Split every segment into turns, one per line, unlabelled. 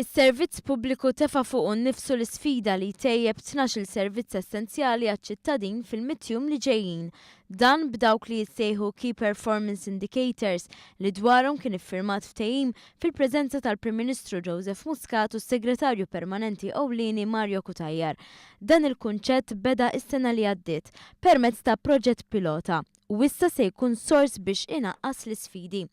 Is-Servizz Pubbliku tefa' fuqu nnifsu l-isfida li jtejjeb 12-il servizz essenzjali għaċ-ċittadin fil-mitt jum li ġejjin. Dan b'dawk li jissejħu Key Performance Indicators li dwarhom kien iffirmat ftehim fil-preżenza tal-Prim Ministru Joseph Muscat u s-Segretarju Permanenti Ewlieni Mario Cutajar. Dan il-kunċett beda s-sena li għaddiet permezz ta' proġett pilota u issa se jkun sors biex inaqqas l-isfidi.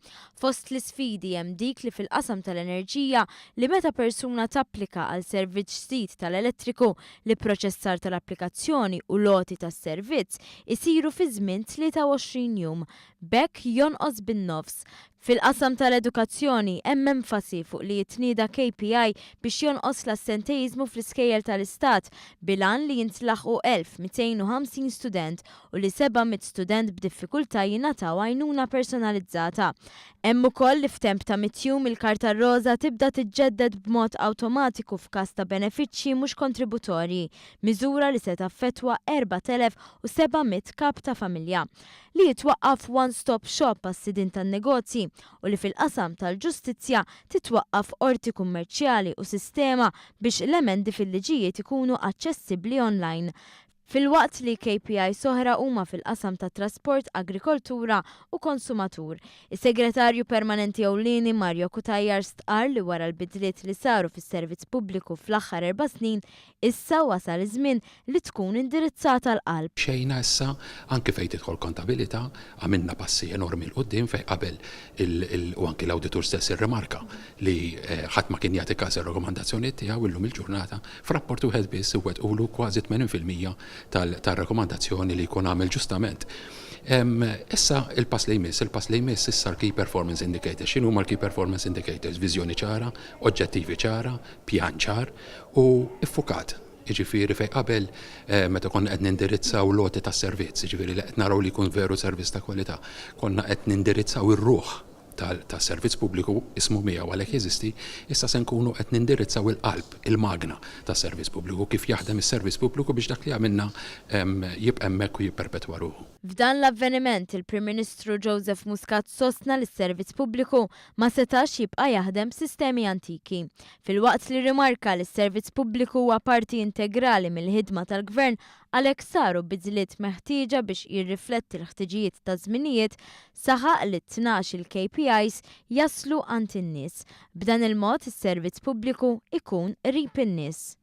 Fost l-isfidi hemm dik li fil-qasam tal-enerġija li meta persuna tapplika għal servizz ġdid tal-elettriku, l-ipproċessar tal-applikazzjoni u l-għoti tas-servizz isiru fi żmien 23 jum. B'hekk jonqos bin-nofs. Fil-qasam tal-edukazzjoni hemm enfasi fuq li jitnieda KPI biex jonqos l-assenteiżmu fl-iskejjel tal-Istat bil-għan li jintlaħqu 1,250 student u li 700 student b'diffikultà jingħataw għajnuna personalizzata. Hemm ukoll li f'temp ta' mitt jum il-Karta r-Roża tibda tiġġedded b'mod awtomatiku f'każ ta' benefiċċji mhux kontributorji, miżura li se taffettwa 4,700 kap ta' familja. Li jitwaqqaf one-stop shop għas-sidien tan-negozji u li fil-qasam tal-ġustizzja titwaqqaf qorti kummerċjali u sistema biex l-emendi fil-liġijiet ikunu aċċessibbli online. Filwaqt li KPIs oħra huma fil-qasam tat-trasport, agrikoltura u konsumatur. Is-Segretarju Permanenti Ewlieni Mario Cutajar stqarr li wara l-bidliet li saru fis-servizz pubbliku fl-aħħar erba' snin, Issa wasal iż-żmien li tkun indirizzata l-qalb.
Xejna issa, anki fejn tidħol kontabilità, għamilna passi enormi 'l quddiem fejn qabel il u anki l-awditur stess irrimarka li ħadd ma kien jagħti każ ir-rakkomandazzjonijiet tiegħu, illum il-ġurnata f'rapport wieħed biss iwettqulu kważi 80% tar-rakkomandazzjoni li jkun għamel ġustament. Issa il-pass li jmiss, il-pass li jmiss issa l-key performance indicators. X'inhuma l-key performance indicators? Viżjoni ċara, oġġettivi ċara, pjan ċar u ffukat, jiġifieri fejn qabel meta konna qed nindirizzaw l-għoti tas-servizz, jiġifieri li qed naraw li jkun veru servizz ta' kwalità, konna qed nindirizzaw ir-ruħ tas-servizz pubbliku, ismu miegħu għalhekk jeżisti, issa se nkunu qed nindirizzaw il-qalb, il-magna tas-servizz pubbliku, kif jaħdem is-servizz pubbliku biex dak li għamilna jibqa' hemmhekk u jipperpetwa ruħu.
F'dan l-avveniment, il-Prim Ministru Joseph Muscat sostna li s-servizz pubbliku ma setax jibqa' jaħdem b'sistemi antiki. Filwaqt li rrimarka li s-servizz pubbliku huwa parti integrali mill-ħidma tal-Gvern għalhekk saru bidliet meħtieġa biex jirrifletti l-ħtiġijiet taż-żminijiet, saħaq li t-tnax-il KPIs jaslu għand in-nies. B'dan il-mod is-servizz pubbliku jkun qrib in-nies.